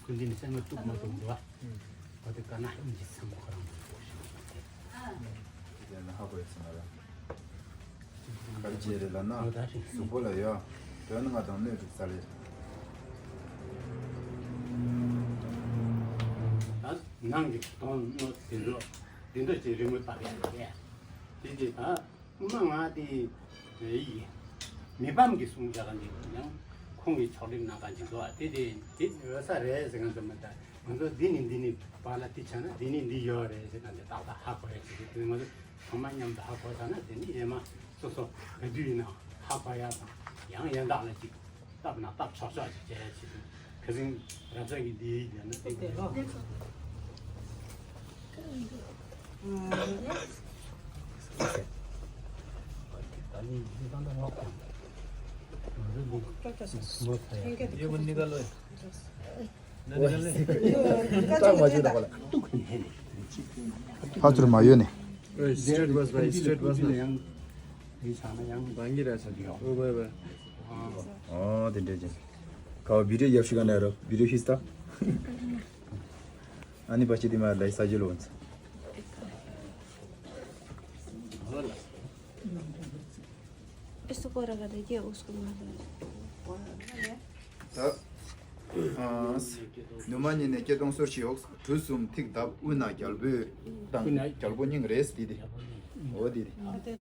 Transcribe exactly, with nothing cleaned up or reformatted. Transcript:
ཀུན་འདི་ནི་སེམས་ལ་གཏུག་མ་གཏུག་འདུག་བ། ཨ་དེ་ག་ན་ཨིན་ཇི་ཚང་མ་ཁོ་རང་གི་གོ་ཤེས་མ་དེ། དེ་ལ་ཧ་གོ་ཡ་ཚང་མ་ར། གར་རྗེ་རེད་ལ་ན། ཨོ་ད་རེད། གཟུགས་པོ་ལ་ཡོད། དོན་ང་དང་སྣོད་དྲུག་རྩ་ལས། ད་ནང་གི་དོན་དེ་ཚོ་འདི་འདྲ་ཅིག་རི་མོ་བཏགས་ཡ་རེད། དེ་དེ་ད། སྔོན་མ་ང་དེ་ཡི་མི་ཕམ་གྱི་གསུང་བྱ་ག་འདི་ཡང་ཁོང་གིས་ཕྱོགས་སྒྲིག་གནང་ག་འཇིག་འདུག་དེ་དེ་དེ་ཡོད་ས་རེད་ཟེར་ག་འདི་མ་ད་ང་ཚོ་འདི་ནི་འདི་ནི་བར་ལ་དེ་ཆ་ན་འདི་ནི་འདི་ཡོད་རེད་ཟེར་ག་འདི་ཏག་ཏག་ཧ་གོ་ཡ་ཅིག་དེ་ང་ཚོ་ཚང་མ་མཉམ་དུ་ཧ་གོ་ས་ན་དེ་ནི་ཡེ་མ་སོ་སོ་ག་དུས་ཡིན་ན་ཧ་གོ་ཡ་དང་ཡང་ཡན་དག་ལ་ཅིག་སྟབས་ན་སྟབས་ཆག་ཆག་ཅིག་བྱས་ཡ་ཅིག་དང་ཁ་སང་རབ་གསལ་གྱི་འདི་ཡིན་ན་དེ་དེ་ལོ། ཕར་ཚུར་མ་ཡོད་ནས། Straight bus by straight bus ནས། ཨོ་དེ་འདྲ་ཅན། ག་བ་བི་ཌིའོ་ཡབ་ཤི་ག་ན་རོ་བི་ཌིའོ་ཧིས་ད། ཨ་ནི་པ་ཅི་དི་མ་ལ་ས་ཇི་ལོ་ཨོ་ཙི། इसको पूरा कर दीजिए, उसको मार दो। ད། ཨ། ནུ་མ་ཉིད་ནས་སྐྱེ་སྟོང་སོར་བཞི་འོག་གྲུ་གསུམ་ཐིག་གདབ་དབུས་ན་རྒྱལ་པོའི་དང་རྒྱལ་པོ་སྙིང་རེད་དེ་དེ། འོ་དེ་དེ།